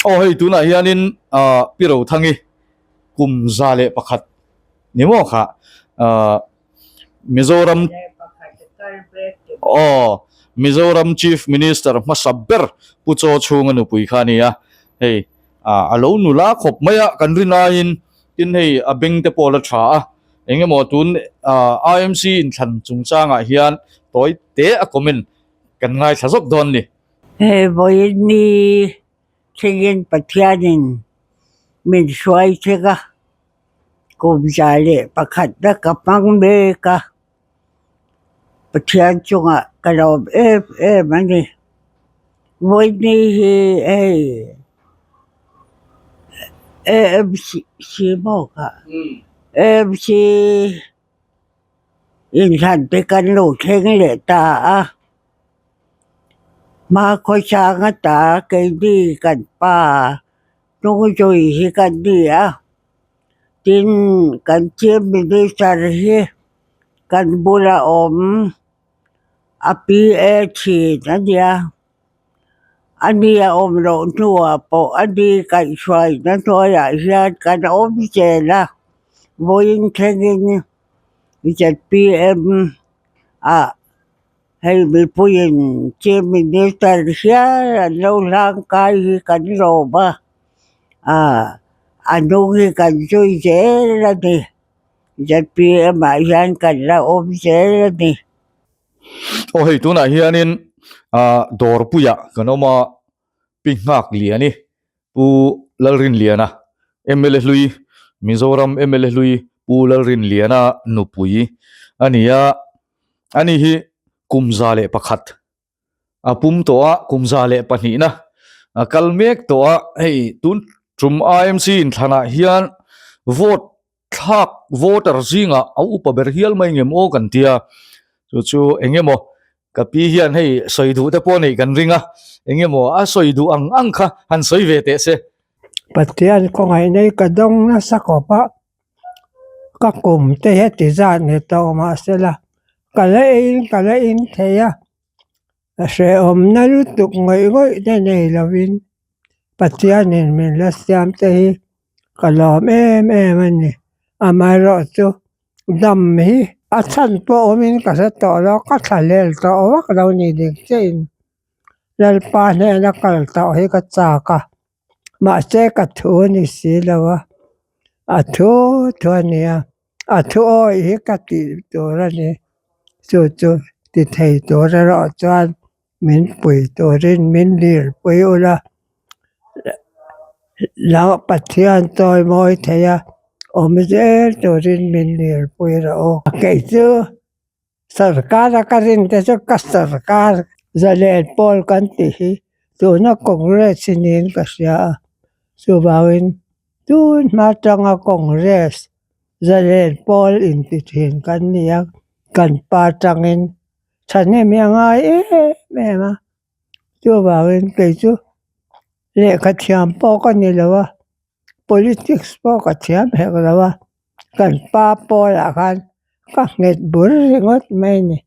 Aw hei tunah hianin ah Pi Rothangi kum 101 ni maw kha ah Mizoram aw Mizoram Chief Minister hmasa ber Pu Chaw chhunga nupui kha a ni a, hei ah a lo nula khawp mai a kan rin aiin tin hei a beng te pawh a la tha a, eng emaw tun ah IMC inthlan chungchangah hian tawi te a comment kan ngaithla zawk dawn a ni. Hei vawiin ni thlengin Pathianin min hruai thleng a, kum 101 na ka hmang mek a, Pathian chungah ka lawm em em a ni. Vawiin ni hi hei AMC maw kha AMC. Inhlan te kan lo thleng leh ta a, hma khawchang ata keini kan pa hnungzui hi kan ni a, tin kan Chief Minister hi kan bula awm a PA thin a nia. A ni a awm loh hnuah pawh a ni kaihhruaina hnuaiah hian kan awm zel a, vawiin thlengin zpm ah hei mipuiin chief minister hial an lo hlangkai hi kan lawm a, ah a hnung hi kan zui zel a ni, zpm ah hian kan la awm zel a ni. Aw hei tunah hianin ah dawrpuiah kan awm a Pi Nghak Liani Pu Lalrinliana mla hlui Mizoram mla hlui Pu Lalrinliana nupui a ni a ani hi kum 101 a pum tawh a kum 102 na a kal mek tawh a hei tun tum IMC inthlanah hian vote thlak voter zingah a upa ber hial mai ngem aw kan tia chu chu eng emaw ka pi hian hei sawi duh te pawh neih kan ring a eng emaw a sawi duh ang ang kha han sawi ve teh se. Pathian kawnghaih nei ka dawng nasa khawp a, ka kum te heti zat ni tawh mahsela ka la eiin ka la in thei a, a hrehawmna lutuk ngawih ngawih te nei lovin Pathianin min la siam te hi ka lawm em em a ni. Amaherawhchu dam hi a chhan pawh awmin ka hre tawh lo, ka thlahlel tawh vak lo ni dik chiahin Lalpa hnena kal tawh hi ka chak a, mahse ka thu a ni si lo a, a thu thu a ni a, a thu awih hi ka tih tur a ni, chu chu ti thei tur erawh chuan min pui turin min lirpui ula lo Pathian chawi mawi thei a awm zel turin min lirpui rawh u. Kei chu sarkar a ka rin te chu ka sarkar zalen pawl kan tih hi tuna Congress hi niin ka hria a chuvangin tun hma atanga Congress zalen pawl inti thin kan ni a kan pa tangin Thahnem hi a ngai em em a, chuvangin kei chu lehkha thiam pawh ka ni lo a, politics pawh ka thiam hek lo a, kan pa pawlah khan ka nghet bur ringawt mai a ni.